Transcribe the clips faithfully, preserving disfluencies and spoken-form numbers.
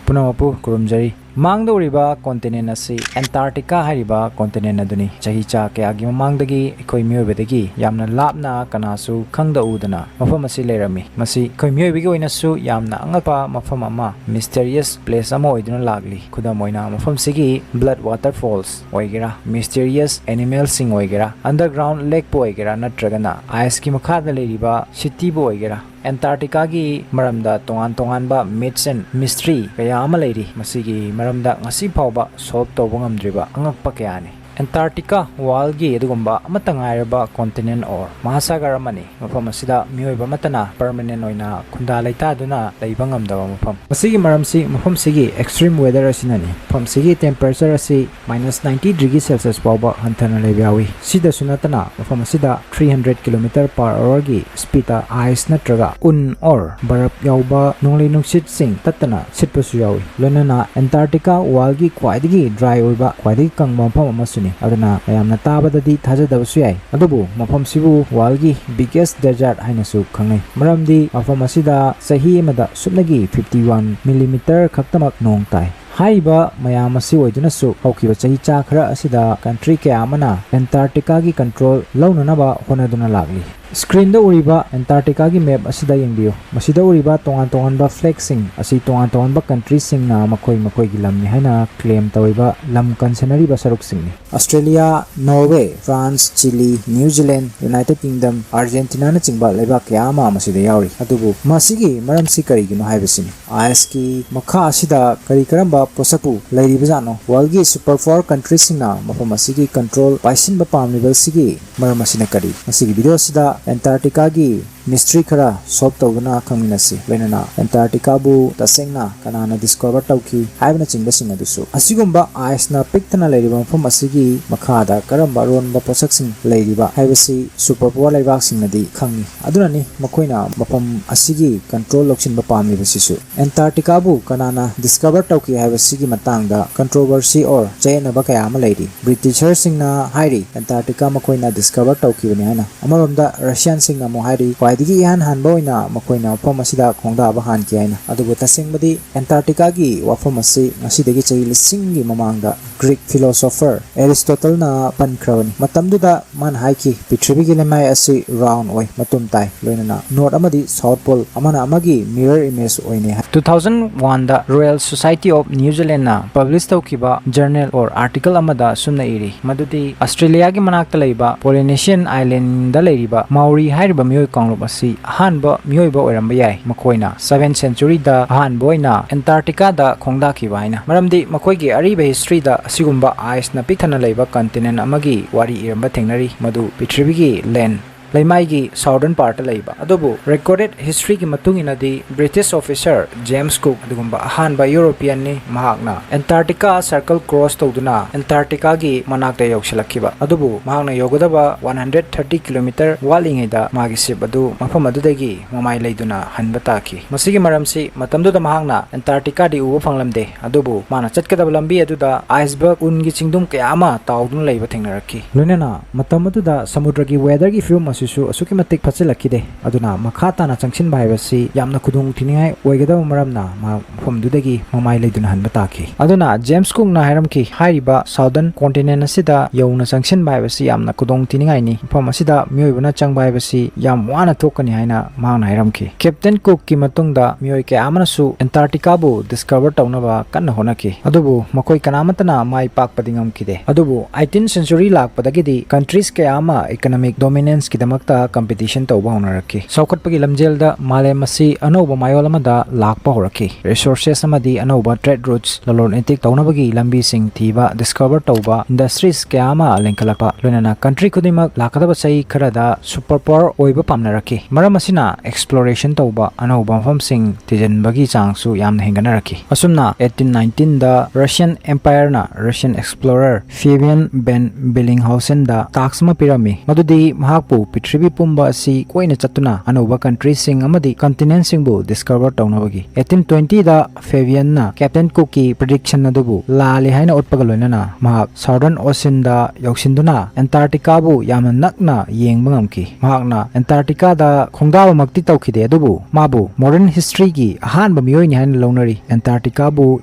ꯄꯨꯝꯅꯃꯛꯄꯨ ꯈꯨꯔꯨꯝꯖꯔꯤ꯫ ꯃꯥꯡꯗ ꯎꯔꯤꯕ continent ꯑꯁꯤ Antarctica ꯍꯥꯏꯔꯤꯕ continent ꯑꯗꯨꯅꯤ꯫ ꯆꯍꯤ ꯆꯥ ꯀꯌꯥꯒꯤ ꯃꯃꯥꯡꯗꯒꯤ ꯑꯩꯈꯣꯏ ꯃꯤꯑꯣꯏꯕꯗꯒꯤ ꯌꯥꯝꯅ ꯂꯥꯞꯅ ꯀꯅꯥꯁꯨ ꯈꯪꯗ ꯎꯗꯅ ꯃꯐꯝ ꯑꯁꯤ ꯂꯩꯔꯝꯃꯤ꯫ ꯃꯁꯤ ꯑꯩꯈꯣꯏ ꯃꯤꯑꯣꯏꯕꯒꯤ ꯑꯣꯏꯅꯁꯨ ꯌꯥꯝꯅ ꯑꯉꯛꯄ ꯃꯐꯝ ꯑꯃ, mysterious place ꯑꯃ ꯑꯣꯏꯗꯨꯅ ꯂꯥꯛꯂꯤ꯫ ꯈꯨꯗꯝ ꯑꯣꯏꯅ ꯃꯐꯝꯁꯤꯒꯤ blood waterfalls ꯑꯣꯏꯒꯦꯔꯥ, mysterious animalꯁꯤꯡ ꯑꯣꯏꯒꯦꯔꯥ, underground lakeꯄꯨ ꯑꯣꯏꯒꯦꯔꯥ, ꯅꯠꯇ꯭ꯔꯒꯅ iceꯀꯤ ꯃꯈꯥꯗ ꯂꯩꯔꯤꯕ cityꯕꯨ ꯑꯣꯏꯒꯦꯔꯥ, Antarcticaꯒꯤ ꯃꯔꯝꯗ ꯇꯣꯉꯥꯟ ꯇꯣꯉꯥꯟꯕ myths and mystery ꯀꯌꯥ ꯑꯃ ꯂꯩꯔꯤ꯫ ꯃꯁꯤꯒꯤ ꯃꯔꯝꯗ ꯉꯁꯤ ꯐꯥꯎꯕ solve ꯇꯧꯕ ꯉꯝꯗ꯭ꯔꯤꯕ ꯑꯉꯛꯄ ꯀꯌꯥꯅꯤ꯫ Antarctica worldꯒꯤ ꯑꯗꯨꯒꯨꯝꯕ ꯑꯃꯠꯇ ꯉꯥꯏꯔꯕ continent or ꯃꯍꯥꯁꯥꯒꯔ ꯑꯃꯅꯤ꯫ ꯃꯐꯝ ꯑꯁꯤꯗ ꯃꯤꯑꯣꯏꯕ ꯑꯃꯠꯇꯅ permanent ꯑꯣꯏꯅ ꯈꯨꯟꯗꯥ ꯂꯩꯇꯥꯗꯨꯅ ꯂꯩꯕ ꯉꯝꯗꯕ ꯃꯐꯝ꯫ ꯃꯁꯤꯒꯤ ꯃꯔꯝꯁꯤ ꯃꯐꯝꯁꯤꯒꯤ extreme weather ꯑꯁꯤꯅꯅꯤ꯫ ꯃꯐꯝꯁꯤꯒꯤ temperature ꯑꯁꯤ minus ninety degree Celsius ꯐꯥꯎꯕ ꯍꯟꯊꯅ ꯂꯩꯕ ꯌꯥꯎꯏ꯫ ꯁꯤꯗꯁꯨ ꯅꯠꯇꯅ ꯃꯐꯝ ꯑꯁꯤꯗ three hundred kilometer per hourꯒꯤ speedꯇ ice ꯅꯠꯇ꯭ꯔꯒ ꯎꯟ or ꯕꯔꯞ ꯌꯥꯎꯕ ꯅꯣꯡꯂꯩ ꯅꯨꯡꯁꯤꯠꯁꯤꯡ ꯇꯠꯇꯅ ꯁꯤꯠꯄꯁꯨ ꯌꯥꯎꯏ꯫ ꯂꯣꯏꯅꯅ Antarctica worldꯒꯤ ꯈ꯭ꯋꯥꯏꯗꯒꯤ dry ꯑꯣꯏꯕ, ꯈ꯭ꯋꯥꯏꯗꯒꯤ ꯀꯪꯕ ꯃꯐꯝ ꯑꯃꯁꯨꯅꯤ꯫ ꯑꯗꯨꯅ ꯃꯌꯥꯝꯅ ꯇꯥꯕꯗꯗꯤ ꯊꯥꯖꯗꯕꯁꯨ ꯌꯥꯏ, ꯑꯗꯨꯕꯨ ꯃꯐꯝꯁꯤꯕꯨ worldꯒꯤ biggest desert ꯍꯥꯏꯅꯁꯨ ꯈꯪꯅꯩ꯫ ꯃꯔꯝꯗꯤ ꯃꯐꯝ ꯑꯁꯤꯗ ꯆꯍꯤ ꯑꯃꯗ ꯁꯨꯞꯅꯒꯤ fifty one millimeter ꯈꯛꯇꯃꯛ ꯅꯣꯡ ꯇꯥꯏ꯫ ꯍꯥꯏꯔꯤꯕ ꯃꯌꯥꯝ ꯑꯁꯤ ꯑꯣꯏꯗꯨꯅꯁꯨ ꯍꯧꯈꯤꯕ ꯆꯍꯤ ꯆꯥ ꯈꯔ ꯑꯁꯤꯗ country ꯀꯌꯥ ꯑꯃꯅ Antarcticaꯒꯤ control ꯂꯧꯅꯅꯕ ꯍꯣꯠꯅꯗꯨꯅ ꯂꯥꯛꯂꯤ꯫ Screenꯗ ꯎꯔꯤꯕ Antarcticaꯒꯤ map ꯑꯁꯤꯗ ꯌꯦꯡꯕꯤꯌꯨ꯫ ꯃꯁꯤꯗ ꯎꯔꯤꯕ ꯇꯣꯉꯥꯟ ꯇꯣꯉꯥꯟꯕ flagꯁꯤꯡ ꯑꯁꯤ ꯇꯣꯉꯥꯟ ꯇꯣꯉꯥꯟꯕ countryꯁꯤꯡꯅ ꯃꯈꯣꯏ ꯃꯈꯣꯏꯒꯤ ꯂꯝꯅꯤ ꯍꯥꯏꯅ claim ꯇꯧꯔꯤꯕ ꯂꯝ ꯀꯟꯁꯤꯟꯅꯔꯤꯕ ꯁꯔꯨꯛꯁꯤꯡꯅꯤ꯫ Australia, Norway, France, Chile, New Zealand, United Kingdom, Argentinaꯅꯆꯤꯡꯕ ꯂꯩꯕꯥꯛ ꯀꯌꯥ ꯑꯃ ꯃꯁꯤꯗ ꯌꯥꯎꯔꯤ꯫ ꯑꯗꯨꯕꯨ ꯃꯁꯤꯒꯤ ꯃꯔꯝꯁꯤ ꯀꯔꯤꯒꯤꯅꯣ ꯍꯥꯏꯕꯁꯤꯅꯤ꯫ Iceꯀꯤ ꯃꯈꯥ ꯑꯁꯤꯗ ꯀꯔꯤ ꯀꯔꯝꯕ ꯄꯣꯠꯁꯛꯄꯨ ꯂꯩꯔꯤꯕꯖꯥꯠꯅꯣ? Worldꯒꯤ superpower countryꯁꯤꯡꯅ ꯃꯐꯝ ꯑꯁꯤꯒꯤ control ꯄꯥꯏꯁꯤꯟꯕ ꯄꯥꯝꯂꯤꯕꯁꯤꯒꯤ ꯃꯔꯝ ꯑꯁꯤꯅ ꯀꯔꯤ? ꯉꯁꯤꯒꯤ video ꯑꯁꯤꯗ Antarcticaꯒꯤ mystery ꯈꯔ solve ꯇꯧꯗꯨꯅ ꯈꯪꯃꯤꯟꯅꯁꯤ꯫ ꯂꯣꯏꯅꯅ Antarcticaꯕꯨ ꯇꯁꯦꯡꯅ ꯀꯅꯥꯅ discover ꯇꯧꯈꯤ ꯍꯥꯏꯕꯅꯆꯤꯡꯕꯁꯤꯡ ꯑꯗꯨꯁꯨ꯫ ꯑꯁꯤꯒꯨꯝꯕ iceꯅ ꯄꯤꯛꯊꯅ ꯂꯩꯔꯤꯕ ꯃꯐꯝ ꯑꯁꯤꯒꯤ ꯃꯈꯥꯗ ꯀꯔꯝꯕ ꯑꯔꯣꯟꯕ ꯄꯣꯠꯁꯛꯁꯤꯡ ꯂꯩꯔꯤꯕ ꯍꯥꯏꯕꯁꯤ superpower ꯂꯩꯕꯥꯛꯁꯤꯡꯅꯗꯤ ꯈꯪꯏ꯫ ꯑꯗꯨꯅꯅꯤ ꯃꯈꯣꯏꯅ ꯃꯐꯝ ꯑꯁꯤꯒꯤ control ꯂꯧꯁꯤꯟꯕ ꯄꯥꯝꯂꯤꯕꯁꯤꯁꯨ꯫ Antarcticaꯕꯨ ꯀꯅꯥꯅ discover ꯇꯧꯈꯤ ꯍꯥꯏꯕꯁꯤꯒꯤ ꯃꯇꯥꯡꯗ controversy or ꯆꯌꯦꯠꯅꯕ ꯀꯌꯥ ꯑꯃ ꯂꯩꯔꯤ꯫ Britisherꯁꯤꯡꯅ ꯍꯥꯏꯔꯤ Antarctica ꯃꯈꯣꯏꯅ discover ꯇꯧꯈꯤꯕꯅꯤ ꯍꯥꯏꯅ꯫ ꯑꯃꯔꯣꯝꯗ Russianꯁꯤꯡꯅ ꯑꯃꯨꯛ ꯍꯥꯏꯔꯤ ꯈ꯭ꯋꯥꯏ ꯈ꯭ꯋꯥꯏꯗꯒꯤ ꯏꯍꯥꯟ ꯍꯥꯟꯕ ꯑꯣꯏꯅ ꯃꯈꯣꯏꯅ ꯃꯐꯝ ꯑꯁꯤꯗ ꯈꯣꯡꯗꯥꯕ ꯍꯥꯟꯈꯤ ꯍꯥꯏꯅ꯫ ꯑꯗꯨꯕꯨ ꯇꯁꯦꯡꯕꯗꯤ ꯑꯦꯟꯇꯥꯔꯀꯇꯤꯀꯥꯒꯤ ꯋꯥꯐꯝ ꯑꯁꯤ ꯉꯁꯤꯗꯒꯤ ꯆꯍꯤ ꯂꯤꯁꯤꯡꯒꯤ ꯃꯃꯥꯡꯗ ꯒ꯭ꯔꯤꯛ ꯐꯤꯂꯣꯁꯣꯐꯔ ꯑꯦꯔꯤꯁꯇꯣꯇꯜꯅ ꯄꯟꯈ꯭ꯔꯕꯅꯤ꯫ ꯃꯇꯝꯗꯨꯗ ꯃꯥꯅ ꯍꯥꯏꯈꯤ, "ꯄ꯭ꯔꯤꯊꯤꯕꯤꯒꯤ ꯂꯩꯃꯥꯏ ꯑꯁꯤ ꯔꯥꯎꯟ ꯑꯣꯏ, ꯃꯇꯨꯝ ꯇꯥꯏ, ꯂꯣꯏꯅꯅ ꯅꯣꯔꯠ ꯑꯃꯗꯤ ꯁꯥꯎꯠ ꯄꯣꯜ ꯑꯃꯅ ꯑꯃꯒꯤ ꯃꯤꯔꯔ ꯏꯃꯦꯖ ꯑꯣꯏꯅꯩ" ꯍꯥꯏ꯫ Two thousand one ꯗ Royal Society of New Zealand ꯅ ꯄꯕ꯭ꯂꯤꯁ ꯇꯧꯈꯤꯕ ꯖꯔꯅꯦꯜ ꯑꯣꯔ ꯑꯥꯔꯇꯤꯀꯜ ꯑꯃꯗ ꯑꯁꯨꯝꯅ ꯏꯔꯤ, ꯃꯗꯨꯗꯤ ꯑꯁꯇ꯭ꯔꯦꯂꯤꯌꯥꯒꯤ ꯃꯅꯥꯛꯇ ꯂꯩꯕ ꯄꯣꯂꯤꯅꯦꯁꯤꯌꯟ ꯑꯥꯏꯂꯦꯟꯗ ꯂꯩꯔꯤꯕ ꯃꯥꯎꯔꯤ ꯍꯥꯏꯔꯤꯕ ꯃꯤꯑꯣꯏ ꯀꯥꯡꯂꯨꯞ ꯑꯁꯤ ꯑꯍꯥꯟꯕ ꯃꯤꯑꯣꯏꯕ ꯑꯣꯏꯔꯝꯕ ꯌꯥꯏ꯫ ꯃꯈꯣꯏꯅ ꯁꯚꯦꯟ ꯁꯦꯟꯆꯨꯔꯤꯗ ꯑꯍꯥꯟꯕ ꯑꯣꯏꯅ ꯑꯦꯟꯇꯥꯔꯀꯇꯤꯀꯥꯗ ꯈꯣꯡꯗꯥꯈꯤꯕ ꯍꯥꯏꯅ, ꯃꯔꯝꯗꯤ ꯃꯈꯣꯏꯒꯤ ꯑꯔꯤꯕ ꯍꯤꯁꯇ꯭ꯔꯤꯗ ꯑꯁꯤꯒꯨꯝꯕ ꯑꯥꯏꯁꯅ ꯄꯤꯛ ꯊꯟꯅ ꯂꯩꯕ ꯀꯟꯇꯤꯅꯦꯟ ꯑꯃꯒꯤ ꯋꯥꯔꯤ ꯏꯔꯝꯕ ꯊꯦꯡꯅꯔꯤ, ꯃꯗꯨ ꯄ꯭ꯔꯤꯊꯤꯕꯤꯒꯤ ꯂꯦꯟ ꯂꯩꯃꯥꯏꯒꯤ ꯁꯥꯎꯗꯔꯟ ꯄꯥꯔꯠꯇ ꯂꯩꯕ꯫ ꯑꯗꯨꯕꯨ ꯔꯦꯀꯣꯔꯗꯦꯠ ꯍꯤꯁꯇ꯭ꯔꯤꯒꯤ ꯃꯇꯨꯡ ꯏꯟꯅꯗꯤ ꯕ꯭ꯔꯤꯇꯤꯁ ꯑꯣꯐꯤꯁꯔ ꯖꯦꯝꯁ ꯀꯨꯛ ꯑꯗꯨꯒꯨꯝꯕ ꯑꯍꯥꯟꯕ ꯌꯨꯔꯣꯄꯤꯌꯟꯅꯤ꯫ ꯃꯍꯥꯛꯅ ꯑꯦꯟꯇꯥꯔꯀꯇꯤꯀꯥ ꯁꯔꯀꯜ ꯀ꯭ꯔꯣꯁ ꯇꯧꯗꯨꯅ ꯑꯦꯟꯇꯥꯔꯀꯇꯤꯀꯥꯒꯤ ꯃꯅꯥꯛꯇ ꯌꯧꯁꯤꯜꯂꯛꯈꯤꯕ꯫ ꯑꯗꯨꯕꯨ ꯃꯍꯥꯛꯅ ꯌꯧꯒꯗꯕ ꯋꯥꯟ ꯍꯟꯗ꯭ꯔꯦꯠ ꯊꯥꯔꯇꯤ ꯀꯤꯂꯣꯃꯤꯇꯔ ꯋꯥꯠꯂꯤꯉꯩꯗ ꯃꯥꯒꯤ ꯁꯤꯞ ꯑꯗꯨ ꯃꯐꯝ ꯑꯗꯨꯗꯒꯤ ꯃꯃꯥꯏ ꯂꯩꯗꯨꯅ ꯍꯟꯕ ꯇꯥꯈꯤ꯫ ꯃꯁꯤꯒꯤ ꯃꯔꯝꯁꯤ ꯃꯇꯝꯗꯨꯗ ꯃꯍꯥꯛꯅ ꯑꯦꯟꯇꯥꯔꯀꯇꯤꯀꯥꯗꯤ ꯎꯕ ꯐꯪꯂꯝꯗꯦ, ꯑꯗꯨꯕꯨ ꯃꯥꯅ ꯆꯠꯀꯗꯕ ꯂꯝꯕꯤ ꯑꯗꯨꯗ ꯑꯥꯏꯁꯕꯔꯒ, ꯎꯟꯒꯤ ꯆꯤꯡꯗꯨꯝ ꯀꯌꯥ ꯑꯃ ꯇꯥꯎꯗꯨꯅ ꯂꯩꯕ ꯊꯦꯡꯅꯔꯛꯈꯤ꯫ ꯂꯣꯏꯅꯅ ꯃꯇꯝ ꯑꯗꯨꯗ ꯁꯃꯨꯗ꯭ꯔꯒꯤ ꯋꯦꯗꯔꯒꯤ ꯐꯤꯕꯝ ꯑꯁꯤꯁꯨ ꯑꯁꯨꯛꯀꯤ ꯃꯇꯤꯛ ꯐꯠꯆꯤꯜꯂꯛꯈꯤꯗꯦ꯫ ꯑꯗꯨꯅ ꯃꯈꯥ ꯇꯥꯅ ꯆꯪꯁꯤꯟꯕ ꯍꯥꯏꯕꯁꯤ ꯌꯥꯝꯅ ꯈꯨꯗꯣꯡ ꯊꯤꯅꯤꯡꯉꯥꯏ ꯑꯣꯏꯒꯗꯕ ꯃꯔꯝꯅ ꯃꯍꯥꯛ ꯃꯐꯝꯗꯨꯗꯒꯤ ꯃꯃꯥꯏ ꯂꯩꯗꯨꯅ ꯍꯟꯕ ꯇꯥꯈꯤ꯫ ꯑꯗꯨꯅ ꯖꯦꯝꯁ ꯀꯨꯛꯅ ꯍꯥꯏꯔꯝꯈꯤ, "ꯍꯥꯏꯔꯤꯕ ꯁꯥꯎꯗꯔꯟ ꯀꯣꯟꯇꯤꯅꯦꯟ ꯑꯁꯤꯗ ꯌꯧꯅ ꯆꯪꯁꯤꯟꯕ ꯍꯥꯏꯕꯁꯤ ꯌꯥꯝꯅ ꯈꯨꯗꯣꯡ ꯊꯤꯅꯤꯡꯉꯥꯏꯅꯤ꯫ ꯃꯐꯝ ꯑꯁꯤꯗ ꯃꯤꯑꯣꯏꯕꯅ ꯆꯪꯕ ꯍꯥꯏꯕꯁꯤ ꯌꯥꯝ ꯋꯥꯅ ꯊꯣꯛꯀꯅꯤ" ꯍꯥꯏꯅ ꯃꯍꯥꯛꯅ ꯍꯥꯏꯔꯝꯈꯤ꯫ ꯀꯦꯞꯇꯦꯟ ꯀꯨꯛꯀꯤ ꯃꯇꯨꯡꯗ ꯃꯤꯑꯣꯏ ꯀꯌꯥ ꯑꯃꯅꯁꯨ ꯑꯦꯟꯇꯥꯔꯀꯇꯤꯀꯥꯕꯨ ꯗꯤꯁꯀꯚꯔ ꯇꯧꯅꯕ ꯀꯟꯅ ꯍꯣꯠꯅꯈꯤ, ꯑꯗꯨꯕꯨ ꯃꯈꯣꯏ ꯀꯅꯥꯃꯠꯇꯅ ꯃꯥꯏ ꯄꯥꯛꯄꯗꯤ ꯉꯝꯈꯤꯗꯦ꯫ ꯑꯗꯨꯕꯨ ꯑꯩꯇꯤꯟ ꯁꯦꯟꯆꯨꯔꯤ ꯂꯥꯛꯄꯗꯒꯤꯗꯤ ꯀꯟꯇ꯭ꯔꯤꯁ ꯀꯌꯥ ꯑꯃ ꯏꯀꯣꯅꯣꯃꯤꯛ ꯗꯣꯃꯤꯅꯦꯟꯁꯀꯤꯗꯃꯛꯇ ꯀꯝꯄꯤꯇꯤꯁꯟ ꯇꯧꯕ ꯍꯧꯅꯔꯛꯈꯤ꯫ ꯆꯥꯎꯈꯠꯄꯒꯤ ꯂꯝꯖꯦꯜꯗ ꯃꯥꯂꯦꯝ ꯑꯁꯤ ꯑꯅꯧꯕ ꯃꯌꯣꯜ ꯑꯃꯗ ꯂꯥꯛꯄ ꯍꯧꯔꯛꯈꯤ꯫ ꯔꯤꯁꯣꯔꯁꯦꯁ ꯑꯃꯗꯤ ꯑꯅꯧꯕ ꯇ꯭ꯔꯦꯗ ꯔꯨꯠꯁ, ꯂꯂꯣꯟ ꯏꯇꯤꯛ ꯇꯧꯅꯕꯒꯤ ꯂꯝꯕꯤꯁꯤꯡ ꯊꯤꯕ, ꯗꯤꯁꯀꯚꯔ ꯇꯧꯕ, ꯏꯟꯗꯁꯇ꯭ꯔꯤꯁ ꯀꯌꯥ ꯑꯃ ꯂꯤꯡꯈꯠꯂꯛꯄ, ꯂꯣꯏꯅꯅ ꯀꯟꯇ꯭ꯔꯤ ꯈꯨꯗꯤꯡꯃꯛ ꯂꯥꯛꯀꯗꯕ ꯆꯍꯤ ꯈꯔꯗ ꯁꯨꯄꯔ ꯄꯥꯋꯔ ꯑꯣꯏꯕ ꯄꯥꯝꯅꯔꯛꯈꯤ꯫ ꯃꯔꯝ ꯑꯁꯤꯅ ꯑꯦꯛꯁꯄ꯭ꯂꯣꯔꯦꯁꯟ ꯇꯧꯕ, ꯑꯅꯧꯕ ꯃꯐꯝꯁꯤꯡ ꯊꯤꯖꯤꯟꯕꯒꯤ ꯆꯥꯡꯁꯨ ꯌꯥꯝꯅ ꯍꯦꯟꯒꯠꯅꯔꯛꯈꯤ꯫ ꯑꯁꯨꯝꯅ ꯑꯩꯇꯤꯟ ꯅꯥꯏꯟꯇꯤꯟꯗ ꯔꯁꯤꯌꯟ ꯑꯦꯝꯄꯥꯌꯔꯅ ꯔꯁꯤꯌꯟ ꯑꯦꯛꯁꯄ꯭ꯂꯣꯔꯔ ꯐꯦꯕꯤꯌꯟ ꯕꯦꯟ ꯕꯤꯂꯤꯡꯍꯥꯎꯁꯦꯟꯗ ꯇꯥꯛꯁ ꯑꯃ ꯄꯤꯔꯝꯃꯤ, ꯃꯗꯨꯗꯤ ꯃꯍꯥꯛꯄꯨ ꯄ꯭ꯔꯤꯊꯤꯕꯤ ꯄꯨꯝꯕ ꯑꯁꯤ ꯀꯣꯏꯅ ꯆꯠꯇꯨꯅ ꯑꯅꯧꯕ countryꯁꯤꯡ ꯑꯃꯗꯤ continentꯁꯤꯡꯕꯨ discover ꯇꯧꯅꯕꯒꯤ꯫ Eighteen twentyꯗ Fabianꯅ Captain Cookꯀꯤ prediction ꯑꯗꯨꯕꯨ ꯂꯥꯜꯂꯤ ꯍꯥꯏꯅ ꯎꯠꯄꯒ ꯂꯣꯏꯅꯅ ꯃꯍꯥꯛ Southern Oceanꯗ ꯌꯧꯁꯤꯟꯗꯨꯅ Antarcticaꯕꯨ ꯌꯥꯝꯅ ꯅꯛꯅ ꯌꯦꯡꯕ ꯉꯝꯈꯤ꯫ ꯃꯍꯥꯛꯅ Antarcticaꯗ ꯈꯣꯡꯗꯥꯕꯃꯛꯇꯤ ꯇꯧꯈꯤꯗꯦ, ꯑꯗꯨꯕꯨ ꯃꯥꯕꯨ modern historyꯒꯤ ꯑꯍꯥꯟꯕ ꯃꯤꯑꯣꯏꯅꯤ ꯍꯥꯏꯅ ꯂꯧꯅꯔꯤ꯫ Antarcticaꯕꯨ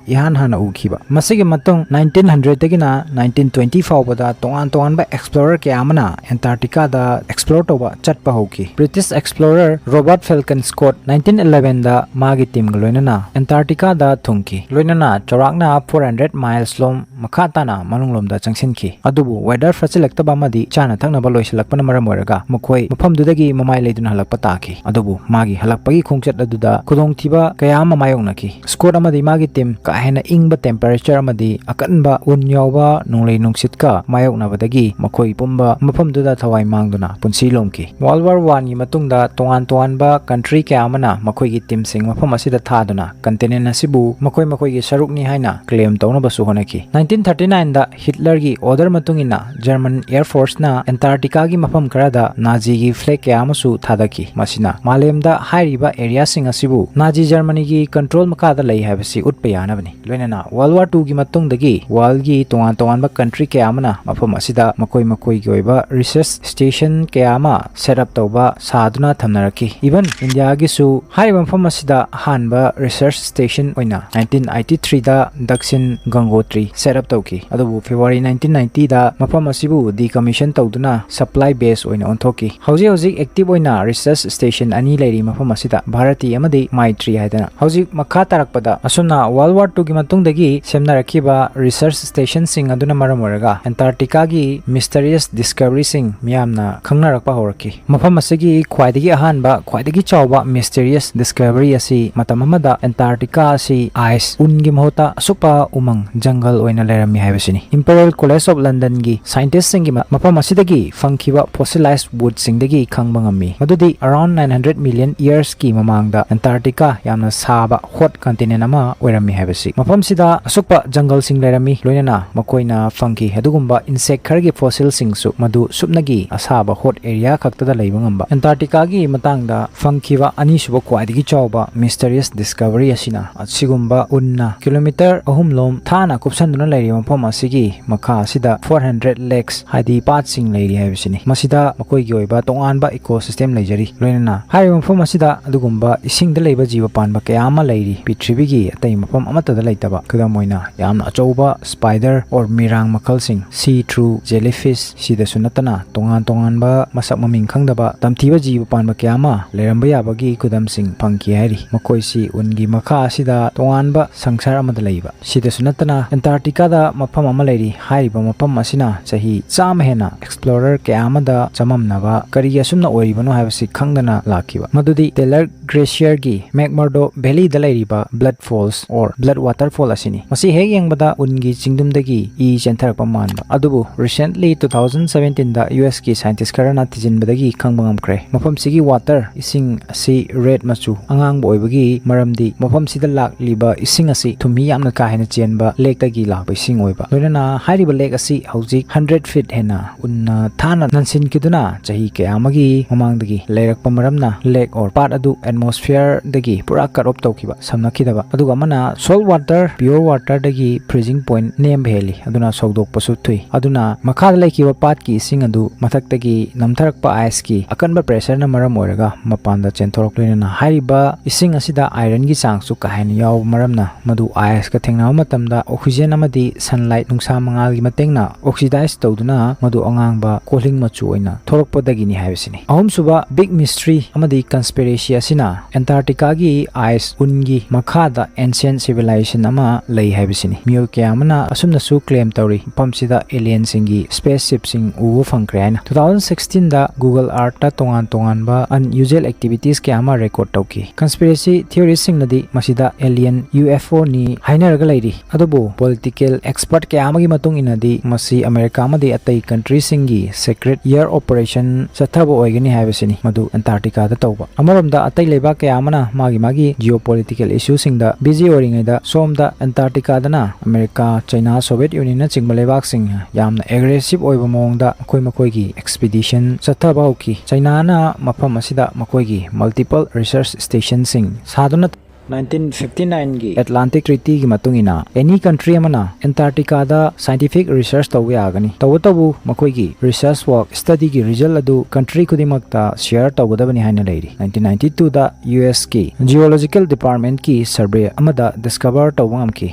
ꯏꯍꯥꯟ ꯍꯥꯟꯅ ꯎꯈꯤꯕ꯫ ꯃꯁꯤꯒꯤ ꯃꯇꯨꯡ nineteen hundredꯗꯒꯤꯅ nineteen twenty ꯐꯥꯎꯕꯗ ꯇꯣꯉꯥꯟ ꯇꯣꯉꯥꯟꯕ explorer ꯀꯌꯥ ꯑꯃꯅ Antarcticaꯗ explore ꯇꯧꯕ ꯆꯠꯄ ꯍꯧꯈꯤ꯫ British explorer Robert Falcon Scott nineteen elevenꯗ ꯃꯥꯒꯤ teamꯒ ꯂꯣꯏꯅꯅ Antarcticaꯗ ꯊꯨꯡꯈꯤ, ꯂꯣꯏꯅꯅ ꯆꯥꯎꯔꯥꯛꯅ four hundred miles ꯂꯣꯝ ꯃꯈꯥ ꯇꯥꯅ ꯃꯅꯨꯡꯂꯣꯝꯗ ꯆꯪꯁꯤꯟꯈꯤ꯫ ꯑꯗꯨꯕꯨ weather ꯐꯠꯆꯤꯜꯂꯛꯇꯕ ꯑꯃꯗꯤ ꯆꯥꯅ ꯊꯛꯅꯕ ꯂꯣꯏꯁꯤꯜꯂꯛꯄꯅ ꯃꯔꯝ ꯑꯣꯏꯔꯒ ꯃꯈꯣꯏ ꯃꯐꯝꯗꯨꯗꯒꯤ ꯃꯃꯥꯏ ꯂꯩꯗꯨꯅ ꯍꯜꯂꯛꯄ ꯇꯥꯈꯤ꯫ ꯑꯗꯨꯕꯨ ꯃꯥꯒꯤ ꯍꯜꯂꯛꯄꯒꯤ ꯈꯣꯡꯆꯠ ꯑꯗꯨꯗ ꯈꯨꯗꯣꯡꯊꯤꯕ ꯀꯌꯥ ꯑꯃ ꯃꯥꯌꯣꯛꯅꯈꯤ꯫ Scott ꯑꯃꯗꯤ ꯃꯥꯒꯤ team ꯀꯥ ꯍꯦꯟꯅ ꯏꯪꯕ temperature ꯑꯃꯗꯤ ꯑꯀꯟꯕ ꯎꯟ ꯌꯥꯎꯕ ꯅꯣꯡꯂꯩ ꯅꯨꯡꯁꯤꯠꯀ ꯃꯥꯌꯣꯛꯅꯕꯗꯒꯤ ꯃꯈꯣꯏ ꯄꯨꯝꯕ ꯃꯐꯝꯗꯨꯗ ꯊꯋꯥꯏ ꯃꯥꯡꯗꯨꯅ ꯄꯨꯟꯁꯤ ꯂꯣꯝꯈꯤ꯫ World War Oneꯒꯤ ꯃꯇꯨꯡꯗ ꯇꯣꯉꯥꯟ ꯇꯣꯉꯥꯟꯕ country ꯀꯌꯥ ꯑꯃꯅ ꯃꯈꯣꯏꯒꯤ teamꯁꯤꯡ ꯃꯐꯝ ꯑꯁꯤꯗ ꯊꯥꯗꯨꯅ continent ꯑꯁꯤꯕꯨ ꯃꯈꯣꯏ ꯃꯈꯣꯏꯒꯤ ꯁꯔꯨꯛꯅꯤ ꯍꯥꯏꯅ claim ꯇꯧꯅꯕꯁꯨ ꯍꯣꯠꯅꯈꯤ꯫ Nineteen thirty nineꯗ Hitlerꯒꯤ order ꯃꯇꯨꯡ ꯏꯟꯅ German Air Forceꯅ Antarcticaꯒꯤ ꯃꯐꯝ ꯈꯔꯗ Naziꯒꯤ flag ꯀꯌꯥ ꯑꯃꯁꯨ ꯊꯥꯗꯈꯤ꯫ ꯃꯁꯤꯅ ꯃꯥꯂꯦꯝꯗ ꯍꯥꯏꯔꯤꯕ areaꯁꯤꯡ ꯑꯁꯤꯕꯨ Nazi Germanyꯒꯤ control ꯃꯈꯥꯗ ꯂꯩ ꯍꯥꯏꯕꯁꯤ ꯎꯠꯄ ꯌꯥꯅꯕꯅꯤ꯫ ꯂꯣꯏꯅꯅ World War Twoꯒꯤ ꯃꯇꯨꯡꯗꯒꯤ worldꯒꯤ ꯇꯣꯉꯥꯟ ꯇꯣꯉꯥꯟꯕ country ꯀꯌꯥ ꯑꯃꯅ ꯃꯐꯝ ꯑꯁꯤꯗ ꯃꯈꯣꯏ ꯃꯈꯣꯏꯒꯤ ꯑꯣꯏꯕ research station ꯀꯌꯥ ꯑꯃ set up ꯇꯧꯕ ꯁꯥꯗꯨꯅ ꯊꯝꯅꯔꯛꯈꯤ꯫ Even Indiaꯒꯤꯁꯨ ꯍꯥꯏꯔꯤꯕ ꯃꯐꯝ ꯑꯁꯤꯗ ꯑꯍꯥꯟꯕ research station ꯑꯣꯏꯅ nineteen eighty threeꯗ Dakshin Gangotri set up ꯇꯧꯈꯤ꯫ ꯑꯗꯨꯕꯨ February nineteen ninetyꯗ ꯃꯐꯝ ꯑꯁꯤꯕꯨ decommission ꯇꯧꯗꯨꯅ supply base ꯑꯣꯏꯅ ꯑꯣꯟꯊꯣꯛꯈꯤ꯫ ꯍꯧꯖꯤꯛ ꯍꯧꯖꯤꯛ active ꯑꯣꯏꯅ research station ꯑꯅꯤ ꯂꯩꯔꯤ ꯃꯐꯝ ꯑꯁꯤꯗ, Bharati ꯑꯃꯗꯤ Maitri ꯍꯥꯏꯗꯅ꯫ ꯍꯧꯖꯤꯛ ꯃꯈꯥ ꯇꯥꯔꯛꯄꯗ ꯑꯁꯨꯝꯅ World War Twoꯒꯤ ꯃꯇꯨꯡꯗꯒꯤ ꯁꯦꯝꯅꯔꯛꯈꯤꯕ research stationꯁꯤꯡ ꯑꯗꯨꯅ ꯃꯔꯝ ꯑꯣꯏꯔꯒ Antarcticaꯒꯤ mysterious discoveryꯁꯤꯡ ꯃꯤꯌꯥꯝꯅ ꯈꯪꯅꯔꯛꯄ ꯍꯧꯔꯛꯈꯤ꯫ ꯃꯐꯝ ꯑꯁꯤꯒꯤ ꯈ꯭ꯋꯥꯏꯗꯒꯤ ꯑꯍꯥꯟꯕ, ꯈ꯭ꯋꯥꯏꯗꯒꯤ ꯆꯥꯎꯕ mysterious discovery ꯑꯁꯤ ꯃꯇꯝ ꯑꯃꯗ Antarctica ꯑꯁꯤ ice, ꯎꯟꯒꯤ ꯃꯍꯨꯠꯇ ꯑꯁꯨꯞꯄ ꯎꯃꯪ, jungle ꯑꯣꯏꯅ ꯂꯩꯔꯝꯃꯤ ꯍꯥꯏꯕꯁꯤꯅꯤ꯫ Imperial College of Londonꯒꯤ scientistꯁꯤꯡꯒꯤ ꯃ-, ꯃꯐꯝ ꯑꯁꯤꯗꯒꯤ ꯐꯪꯈꯤꯕ fossilized woodꯁꯤꯡꯗꯒꯤ ꯈꯪꯕ ꯉꯝꯃꯤ ꯃꯗꯨꯗꯤ around nine hundred million yearsꯀꯤ ꯃꯃꯥꯡꯗ Antarctica ꯌꯥꯝꯅ ꯁꯥꯕ hot continent ꯑꯃ ꯑꯣꯏꯔꯝꯃꯤ ꯍꯥꯏꯕꯁꯤ꯫ ꯃꯐꯝꯁꯤꯗ ꯑꯁꯨꯛꯄ jungleꯁꯤꯡ ꯂꯩꯔꯝꯃꯤ, ꯂꯣꯏꯅꯅ ꯃꯈꯣꯏꯅ ꯐꯪꯈꯤ ꯑꯗꯨꯒꯨꯝꯕ insect ꯈꯔꯒꯤ fossilꯁꯤꯡꯁꯨ ꯃꯗꯨ ꯁꯨꯞꯅꯒꯤ ꯑꯁꯥꯕ hot area ꯑꯦꯔꯤꯌꯥ ꯈꯛꯇꯗ ꯂꯩꯕ ꯉꯝꯕ꯫ ꯑꯦꯟꯇꯥꯔꯀꯇꯤꯀꯥꯒꯤ ꯃꯇꯥꯡꯗ ꯐꯪꯈꯤꯕ ꯑꯅꯤꯁꯨꯕ ꯈ꯭ꯋꯥꯏꯗꯒꯤ ꯆꯥꯎꯕ ꯃꯤꯁꯇꯔꯤꯌꯁ ꯗꯤꯁꯀꯚꯔꯤ ꯑꯁꯤꯅ ꯑꯁꯤꯒꯨꯝꯕ ꯎꯟꯅ ꯀꯤꯂꯣꯃꯤꯇꯔ ꯑꯍꯨꯝ ꯂꯣꯝ ꯊꯥꯅ ꯀꯨꯞꯁꯟꯗꯨꯅ ꯂꯩꯔꯤꯕ ꯃꯐꯝ ꯑꯁꯤꯒꯤ ꯃꯈꯥ ꯑꯁꯤꯗ four hundred lakes, ꯍꯥꯏꯗꯤ ꯄꯥꯠꯁꯤꯡ ꯂꯩꯔꯤ ꯍꯥꯏꯕꯁꯤꯅꯤ꯫ ꯃꯁꯤꯗ ꯃꯈꯣꯏꯒꯤ ꯑꯣꯏꯕ ꯇꯣꯉꯥꯟꯕ ꯏꯀꯣ ꯁꯤꯁꯇꯦꯝ ꯂꯩꯖꯔꯤ꯫ ꯂꯣꯏꯅꯅ ꯍꯥꯏꯔꯤꯕ ꯃꯐꯝ ꯑꯁꯤꯗ ꯑꯗꯨꯒꯨꯝꯕ ꯏꯁꯤꯡꯗ ꯂꯩꯕ ꯖꯤꯕ ꯄꯥꯟꯕ ꯀꯌꯥ ꯑꯃ ꯂꯩꯔꯤ, ꯄ꯭ꯔꯤꯊꯤꯕꯤꯒꯤ ꯑꯇꯩ ꯃꯐꯝ ꯑꯃꯠꯇꯗ ꯂꯩꯇꯕ꯫ ꯈꯨꯗꯝ ꯑꯣꯏꯅ, ꯌꯥꯝꯅ ꯑꯆꯧꯕ ꯁ꯭ꯄꯥꯏꯗꯔ ꯑꯣꯔ ꯃꯤꯔꯥꯡ ꯃꯈꯜꯁꯤꯡ, ꯁꯤ ꯊ꯭ꯔꯨ ꯖꯦꯂꯤꯐꯤꯁ, ꯁꯤꯗꯁꯨ ꯅꯠꯇꯅ ꯇꯣꯉꯥꯟ ꯇꯣꯉꯥꯟꯕ ꯃꯁꯛ ꯃꯃꯤꯡ ꯈꯪꯗꯕ ꯇꯝꯊꯤꯕ ꯖꯤꯕ ꯄꯥꯟꯕ ꯀꯌꯥ ꯑꯃ ꯂꯩꯔꯝꯕ ꯌꯥꯕꯒꯤ ꯈꯨꯗꯝꯁꯤꯡ ꯐꯪꯈꯤ ꯍꯥꯏꯔꯤ꯫ ꯃꯈꯣꯏꯁꯤ ꯎꯟꯒꯤ ꯃꯈꯥ ꯑꯁꯤꯗ ꯇꯣꯉꯥꯟꯕ ꯁꯪꯁꯥꯔ ꯑꯃꯗ ꯂꯩꯕ꯫ ꯁꯤꯗꯁꯨ ꯅꯠꯇꯅ ꯑꯦꯟꯇꯥꯔꯀꯇꯤꯀꯥꯗ ꯃꯐꯝ ꯑꯃ ꯂꯩꯔꯤ꯫ ꯍꯥꯏꯔꯤꯕ ꯃꯐꯝ ꯑꯁꯤꯅ ꯆꯍꯤ ꯆꯥꯝꯃ ꯍꯦꯟꯅ ꯑꯦꯛꯁꯄ꯭ꯂꯣꯔꯔ ꯀꯌꯥ ꯑꯃꯗ ꯆꯃꯝꯅꯕ ꯀꯔꯤ ꯑꯁꯨꯝꯅ ꯑꯣꯏꯔꯤꯕꯅꯣ ꯍꯥꯏꯕꯁꯤ ꯈꯪꯗꯅ ꯂꯥꯛꯈꯤꯕ꯫ ꯃꯗꯨꯗꯤ ꯇꯦꯂꯔ ꯒ꯭ꯂꯦꯁꯤꯌꯔꯒꯤ ꯃꯦꯛꯃꯔꯗꯣ ꯚꯦꯂꯤꯗ ꯂꯩꯔꯤꯕ blood falls or blood waterfall ꯑꯁꯤꯅꯤ꯫ ꯃꯁꯤ ꯍꯦꯛ ꯌꯦꯡꯕꯗ ꯎꯟꯒꯤ ꯆꯤꯡꯗꯨꯝꯗꯒꯤ ꯏ ꯆꯦꯟꯊꯔꯛꯄ ꯃꯥꯟꯕ꯫ ꯑꯗꯨꯕꯨ recently two thousand seventeenꯗ ꯌꯨ ꯑꯦꯁꯀꯤ ꯁꯥꯏꯟꯇꯤꯁ ꯈꯔꯅ ꯊꯤꯖꯤꯟꯕꯗꯒꯤ ꯈꯪꯕ ꯉꯝꯈ꯭ꯔꯦ꯫ ꯃꯐꯝꯁꯤꯒꯤ ꯋꯥꯇꯔ, ꯏꯁꯤꯡ ꯑꯁꯤ ꯔꯦꯗ ꯃꯆꯨ, ꯑꯉꯥꯡꯕ ꯑꯣꯏꯕꯒꯤ ꯃꯔꯝꯗꯤ ꯃꯐꯝꯁꯤꯗ ꯂꯥꯛꯂꯤꯕ ꯏꯁꯤꯡ ꯑꯁꯤ ꯊꯨꯝꯍꯤ ꯌꯥꯝꯅ ꯀꯥ ꯍꯦꯟꯅ ꯆꯦꯟꯕ ꯂꯦꯛꯇꯒꯤ ꯂꯥꯛꯄ ꯏꯁꯤꯡ ꯑꯣꯏꯕ꯫ ꯂꯣꯏꯅꯅ ꯍꯥꯏꯔꯤꯕ ꯂꯦꯛ ꯑꯁꯤ ꯍꯧꯖꯤꯛ hundred feet ꯍꯦꯟꯅ ꯎꯟꯅ ꯊꯥꯅ ꯅꯟꯁꯤꯟꯈꯤꯗꯨꯅ ꯆꯍꯤ ꯀꯌꯥ ꯑꯃꯒꯤ ꯃꯃꯥꯡꯗꯒꯤ ꯂꯩꯔꯛꯄ ꯃꯔꯝꯅ ꯂꯦꯛ ꯑꯣꯔ ꯄꯥꯠ ꯑꯗꯨ ꯑꯦꯠꯃꯣꯁꯐꯤꯌꯔꯗꯒꯤ ꯄꯨꯔꯥ ꯀꯠ ꯑꯣꯐ ꯇꯧꯈꯤꯕ, ꯁꯝꯅꯈꯤꯗꯕ꯫ ꯑꯗꯨꯒ ꯑꯃꯅ salt water, pure ꯋꯥꯇꯔꯗꯒꯤ freezing point ꯅꯦꯝꯕ ꯍꯦꯜꯂꯤ, ꯑꯗꯨꯅ ꯁꯧꯗꯣꯛꯄꯁꯨ ꯊꯨꯏ꯫ ꯑꯗꯨꯅ ꯃꯈꯥꯗ ꯂꯩꯈꯤꯕ ꯄꯥꯠꯀꯤ ꯏꯁꯤꯡ ꯑꯗꯨ ꯃꯊꯛꯇꯒꯤ ꯅꯝꯊꯔꯛꯄ ꯑꯥꯏꯁꯀꯤ ꯑꯀꯟꯕ ꯄ꯭ꯔꯦꯁꯔꯅ ꯃꯔꯝ ꯑꯣꯏꯔꯒ ꯃꯄꯥꯟꯗ ꯆꯦꯟꯊꯣꯔꯛꯂꯣꯏꯅꯅ ꯍꯥꯏꯔꯤꯕ ꯏꯁꯤꯡ ꯑꯁꯤꯗ ꯑꯥꯏꯔꯟꯒꯤ ꯆꯥꯡꯁꯨ ꯀꯥ ꯍꯦꯟꯅ ꯌꯥꯎꯕ ꯃꯔꯝꯅ ꯃꯗꯨ ꯑꯥꯏꯁꯀ ꯊꯦꯡꯅꯕ ꯃꯇꯝꯗ ꯑꯣꯛꯁꯤꯖꯦꯟ ꯑꯃꯗꯤ ꯁꯟꯂꯥꯏꯠ, ꯅꯨꯡꯁꯥ ꯃꯉꯥꯜꯒꯤ ꯃꯇꯦꯡꯅ ꯑꯣꯛꯁꯤꯗꯥꯏꯁ ꯇꯧꯗꯨꯅ ꯃꯗꯨ ꯑꯉꯥꯡꯕ ꯀꯣꯜꯍꯤꯡ ꯃꯆꯨ ꯑꯣꯏꯅ ꯊꯣꯔꯛꯄꯗꯒꯤꯅꯤ ꯍꯥꯏꯕꯁꯤꯅꯤ꯫ ꯑꯍꯨꯝꯁꯨꯕ ꯕꯤꯛ ꯃꯤꯁꯇ꯭ꯔꯤ ꯑꯃꯗꯤ ꯀꯟꯁꯄꯤꯔꯦꯁꯤ ꯑꯁꯤꯅ ꯑꯦꯟꯇꯥꯔꯀꯇꯤꯀꯥꯒꯤ ꯑꯥꯏꯁ ꯎꯟꯒꯤ ꯃꯈꯥꯗ ꯑꯦꯟꯁꯤꯌꯟ ꯁꯤꯚꯤꯂꯥꯏꯖꯦꯁꯟ ꯑꯃ ꯂꯩ ꯍꯥꯏꯕꯁꯤꯅꯤ꯫ ꯃꯤꯑꯣꯏ ꯀꯌꯥ ꯑꯃꯅ ꯑꯁꯨꯝꯅꯁꯨ ꯀ꯭ꯂꯦꯝ ꯇꯧꯔꯤ, ꯃꯐꯝꯁꯤꯗ ꯑꯦꯂꯤꯌꯟꯁꯤꯡꯒꯤ ꯁ꯭ꯄꯦꯁ ꯁꯤꯞꯁꯤꯡ ꯎꯕ ꯐꯪꯈ꯭ꯔꯦ ꯍꯥꯏꯅ꯫ Two thousand sixteenꯗ Google Earthꯇ ꯇꯣꯉꯥꯟ ꯇꯣꯉꯥꯟꯕ unusual activities ꯀꯌꯥ ꯑꯃ ꯔꯦꯀꯣꯔꯗ ꯇꯧꯈꯤ꯫ ꯀꯟꯁꯄꯤꯔꯦꯁꯤ ꯊꯤꯑꯣꯔꯤꯁꯁꯤꯡꯅꯗꯤ ꯃꯁꯤꯗ ꯑꯦꯂꯤꯌꯟ, ꯌꯨ ꯑꯦꯐ ꯑꯣꯅꯤ ꯍꯥꯏꯅꯔꯒ ꯂꯩꯔꯤ꯫ ꯑꯗꯨꯕꯨ ꯄꯣꯂꯤꯇꯤꯀꯦꯜ ꯑꯦꯛꯁꯄꯔꯠ ꯀꯌꯥ ꯑꯃꯒꯤ ꯃꯇꯨꯡ ꯏꯟꯅꯗꯤ ꯃꯁꯤ ꯑꯃꯦꯔꯤꯀꯥ ꯑꯃꯗꯤ ꯑꯇꯩ ꯀꯟꯇ꯭ꯔꯤꯁꯤꯡꯒꯤ ꯁꯦꯀ꯭ꯔꯦꯠ ꯏꯌꯔ ꯑꯣꯄꯔꯦꯁꯟ ꯆꯠꯊꯕ ꯑꯣꯏꯒꯅꯤ ꯍꯥꯏꯕꯁꯤꯅꯤ, ꯃꯗꯨ ꯑꯦꯟꯇꯥꯔꯀꯇꯤꯀꯥꯗ ꯇꯧꯕ꯫ ꯑꯃꯔꯣꯝꯗ ꯑꯇꯩ ꯂꯩꯕꯥꯛ ꯀꯌꯥ ꯑꯃꯅ ꯃꯥꯒꯤ ꯃꯥꯒꯤ ꯖꯤꯑꯣ ꯄꯣꯂꯤꯇꯤꯀꯦꯜ ꯏꯁꯨꯁꯤꯡꯗ ꯕꯤꯖꯤ ꯑꯣꯏꯔꯤꯉꯩꯗ ꯁꯣꯝꯗ ꯑꯦꯟꯇꯥꯔꯀꯇꯤꯀꯥꯗꯅ ꯑꯃꯦꯔꯤꯀꯥ, ꯆꯩꯅꯥ, ꯁꯣꯚꯤꯌꯦꯠ ꯌꯨꯅꯤꯌꯟꯅꯆꯤꯡꯕ ꯂꯩꯕꯥꯛꯁꯤꯡ ꯌꯥꯝꯅ ꯑꯦꯒ꯭ꯔꯦꯁꯤꯞ ꯑꯣꯏꯕ ꯃꯑꯣꯡꯗ ꯃꯈꯣꯏ ꯃꯈꯣꯏꯒꯤ ꯑꯦꯛꯁꯄꯤꯗꯤꯁꯟ ꯆꯠꯊꯕ ꯍꯧꯈꯤ꯫ ꯆꯩꯅꯥꯅ ꯃꯐꯝ ꯑꯁꯤꯗ ꯃꯈꯣꯏꯒꯤ multiple research stationꯁꯤꯡ ꯁꯥꯗꯨꯅ nineteen fifty nineꯒꯤ Atlantic Treatyꯒꯤ ꯃꯇꯨꯡ ꯏꯟꯅ any country ꯑꯃꯅ Antarcticaꯗ scientific research ꯇꯧꯕ ꯌꯥꯒꯅꯤ꯫ ꯇꯧꯕꯇꯕꯨ ꯃꯈꯣꯏꯒꯤ research work studyꯒꯤ result ꯑꯗꯨ country ꯈꯨꯗꯤꯡꯃꯛꯇ share ꯇꯧꯒꯗꯕꯅꯤ ꯍꯥꯏꯅ ꯂꯩꯔꯤ꯫ Nineteen ninety twoꯗ USꯀꯤ Geological Departmentꯀꯤ survey ꯑꯃꯗ discover ꯇꯧꯕ ꯉꯝꯈꯤ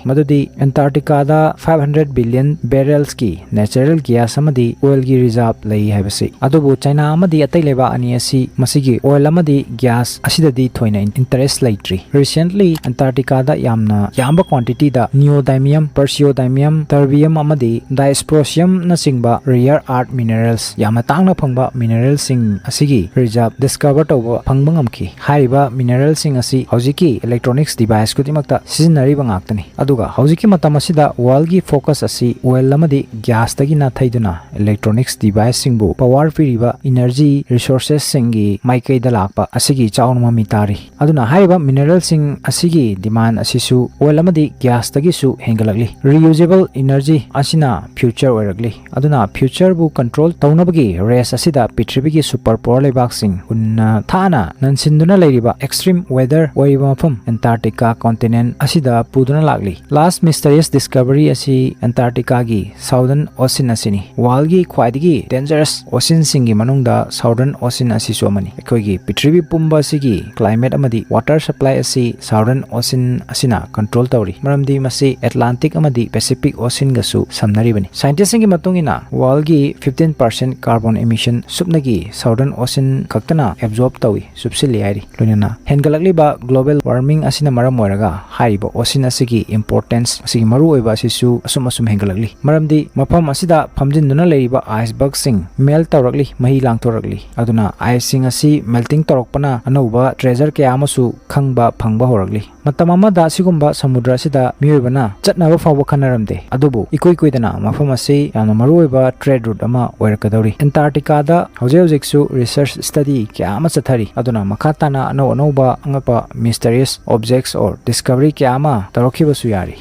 ꯃꯗꯨꯗꯤ Antarcticaꯗ five hundred billion barrelsꯀꯤ natural gas ꯑꯃꯗꯤ oilꯒꯤ reserve ꯂꯩ ꯍꯥꯏꯕꯁꯤ꯫ ꯑꯗꯨꯕꯨ ꯆꯩꯅꯥ ꯑꯃꯗꯤ ꯑꯇꯩ ꯂꯩꯕꯥꯛ ꯑꯅꯤ ꯑꯁꯤ ꯃꯁꯤꯒꯤ oil ꯑꯃꯗꯤ gas ꯑꯁꯤꯗꯗꯤ ꯊꯣꯏꯅ interest ꯂꯩꯇ꯭ꯔꯤ꯫ Recently Antarcticaꯗ ꯌꯥꯝꯅ ꯌꯥꯝꯕ quantityꯗ neodymium, praseodymium, terbium ꯑꯃꯗꯤ dysprosiumꯅꯆꯤꯡꯕ rare earth minerals, ꯌꯥꯝꯅ ꯇꯥꯡꯅ ꯐꯪꯕ mineralꯁꯤꯡ ꯑꯁꯤꯒꯤ reserve discover ꯇꯧꯕ ꯐꯪꯕ ꯉꯝꯈꯤ꯫ ꯍꯥꯏꯔꯤꯕ mineralꯁꯤꯡ ꯑꯁꯤ ꯍꯧꯖꯤꯛꯀꯤ electronics device ꯈꯨꯗꯤꯡꯃꯛꯇ ꯁꯤꯖꯤꯟꯅꯔꯤꯕ ꯉꯥꯛꯇꯅꯤ꯫ ꯑꯗꯨꯒ ꯍꯧꯖꯤꯛꯀꯤ ꯃꯇꯝ ꯑꯁꯤꯗ worldꯒꯤ focus ꯑꯁꯤ oil ꯑꯃꯗꯤ gasꯇꯒꯤ ꯅꯥꯊꯩꯗꯨꯅ electronics deviceꯁꯤꯡꯕꯨ power ꯄꯤꯔꯤꯕ energy resourcesꯁꯤꯡꯒꯤ ꯃꯥꯏꯀꯩꯗ ꯂꯥꯛꯄ ꯑꯁꯤꯒꯤ ꯆꯥꯎꯅ ꯃꯃꯤ ꯇꯥꯔꯤ꯫ ꯑꯗꯨꯅ ꯍꯥꯏꯔꯤꯕ mineralꯁꯤꯡ ꯑꯁꯤꯒꯤ demand ꯑꯁꯤꯁꯨ oil ꯑꯃꯗꯤ gasꯇꯒꯤꯁꯨ ꯍꯦꯟꯒꯠꯂꯛꯂꯤ꯫ Reusable energy ꯑꯁꯤꯅ future ꯑꯣꯏꯔꯛꯂꯤ꯫ ꯑꯗꯨꯅ futureꯕꯨ control ꯇꯧꯅꯕꯒꯤ race ꯑꯁꯤꯗ ꯄ꯭ꯔꯤꯊꯤꯕꯤꯒꯤ super power ꯂꯩꯕꯥꯛꯁꯤꯡ ꯎꯟꯅ ꯊꯥꯅ ꯅꯟꯁꯤꯟꯗꯨꯅ ꯂꯩꯔꯤꯕ extreme weather ꯑꯣꯏꯔꯤꯕ ꯃꯐꯝ Antarctica continent ꯑꯁꯤꯗ ꯄꯨꯗꯨꯅ ꯂꯥꯛꯂꯤ꯫ Last mysterious discovery ꯑꯁꯤ Antarcticaꯒꯤ Southern Ocean ꯑꯁꯤꯅꯤ꯫ Worldꯒꯤ ꯈ꯭ꯋꯥꯏꯗꯒꯤ dangerous oceanꯁꯤꯡꯒꯤ ꯃꯅꯨꯡꯗ Southern Ocean ꯑꯁꯤꯁꯨ ꯑꯃꯅꯤ꯫ ꯑꯩꯈꯣꯏꯒꯤ ꯄ꯭ꯔꯤꯊꯤꯕꯤ ꯄꯨꯝꯕ ꯑꯁꯤꯒꯤ climate ꯑꯃꯗꯤ water supply ꯑꯁꯤ Southern Ocean ꯑꯁꯤꯅ control ꯇꯧꯔꯤ, ꯃꯔꯝꯗꯤ ꯃꯁꯤ Atlantic ꯑꯃꯗꯤ Pacific Oceanꯒꯁꯨ ꯁꯝꯅꯔꯤꯕꯅꯤ꯫ Scientistꯁꯤꯡꯒꯤ ꯃꯇꯨꯡ ꯏꯟꯅ worldꯒꯤ fifteen percent carbon emission ꯁꯨꯞꯅꯒꯤ Southern Ocean ꯈꯛꯇꯅ absorb ꯇꯧꯏ, ꯆꯨꯞꯁꯤꯜꯂꯤ ꯍꯥꯏꯔꯤ꯫ ꯂꯣꯏꯅꯅ ꯍꯦꯟꯒꯠꯂꯛꯂꯤꯕ global warming ꯑꯁꯤꯅ ꯃꯔꯝ ꯑꯣꯏꯔꯒ ꯍꯥꯏꯔꯤꯕ ocean ꯑꯁꯤꯒꯤ importance, ꯑꯁꯤꯒꯤ ꯃꯔꯨꯑꯣꯏꯕ ꯑꯁꯤꯁꯨ ꯑꯁꯨꯝ ꯑꯁꯨꯝ ꯍꯦꯟꯒꯠꯂꯛꯂꯤ꯫ ꯃꯔꯝꯗꯤ ꯃꯐꯝ ꯑꯁꯤꯗ ꯐꯝꯖꯤꯟꯗꯨꯅ ꯂꯩꯔꯤꯕ icebergꯁꯤꯡ melt ꯇꯧꯔꯛꯂꯤ, ꯃꯍꯤ ꯂꯥꯡꯊꯣꯔꯛꯂꯤ꯫ ꯑꯗꯨꯅ iceꯁꯤꯡ ꯑꯁꯤ melting ꯇꯧꯔꯛꯄꯅ ꯑꯅꯧꯕ treasure ꯀꯌꯥ ꯑꯃꯁꯨ ꯈꯪꯕ ꯐꯪꯕ ꯍꯧꯔꯛꯂꯤ꯫ ꯃꯇꯝ ꯑꯃꯗ ꯑꯁꯤꯒꯨꯝꯕ ꯁꯃꯨꯗ꯭ꯔ ꯑꯁꯤꯗ ꯃꯤꯑꯣꯏꯕꯅ ꯆꯠꯅꯕ ꯐꯥꯎꯕ ꯈꯟꯅꯔꯝꯗꯦ, ꯑꯗꯨꯕꯨ ꯏꯀꯨꯏ ꯀꯨꯏꯗꯅ ꯃꯐꯝ ꯑꯁꯤ ꯌꯥꯝꯅ ꯃꯔꯨꯑꯣꯏꯕ trade route ꯑꯃ ꯑꯣꯏꯔꯛꯀꯗꯧꯔꯤ꯫ Antarcticaꯗ ꯍꯧꯖꯤꯛ ꯍꯧꯖꯤꯛꯁꯨ research study ꯀꯌꯥ ꯑꯃ ꯆꯠꯊꯔꯤ, ꯑꯗꯨꯅ ꯃꯈꯥ ꯇꯥꯅ ꯑꯅꯧ ꯑꯅꯧꯕ ꯑꯉꯛꯄ mysterious objects or discovery ꯀꯌꯥ ꯑꯃ ꯇꯧꯔꯛꯈꯤꯕꯁꯨ ꯌꯥꯔꯤ꯫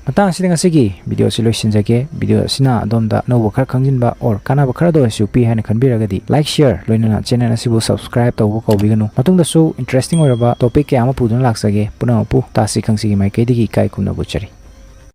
ꯃꯇꯥꯡ ꯑꯁꯤꯗ ꯉꯁꯤꯒꯤ video ꯑꯁꯤ ꯂꯣꯏꯁꯤꯟꯖꯒꯦ꯫ Video ꯑꯁꯤꯅ ꯑꯗꯣꯝꯗ ꯑꯅꯧꯕ ꯈꯔ ꯈꯪꯖꯤꯟꯕ or ꯀꯥꯟꯅꯕ ꯈꯔꯗ ꯑꯣꯏꯔꯁꯨ ꯄꯤ ꯍꯥꯏꯅ ꯈꯟꯕꯤꯔꯒꯗꯤ, like, share, ꯂꯣꯏꯅꯅ channel ꯑꯁꯤꯕꯨ subscribe ꯇꯧꯕ ꯀꯥꯎꯕꯤꯒꯅꯨ꯫ ꯃꯇꯨꯡꯗꯁꯨ interesting ꯑꯣꯏꯔꯕ topic ꯀꯌꯥ ꯑꯃ ꯄꯨꯗꯨꯅ ꯂꯥꯛꯆꯒꯦ꯫ ꯄꯨꯝꯅꯃꯛꯄꯨ ꯇꯥꯁꯤ ꯈꯪꯁꯤꯒꯤ ꯃꯥꯏꯀꯩꯗꯒꯤ ꯏꯀꯥꯏ ꯈꯨꯝꯅꯕ ꯎꯠꯆꯔꯤ꯫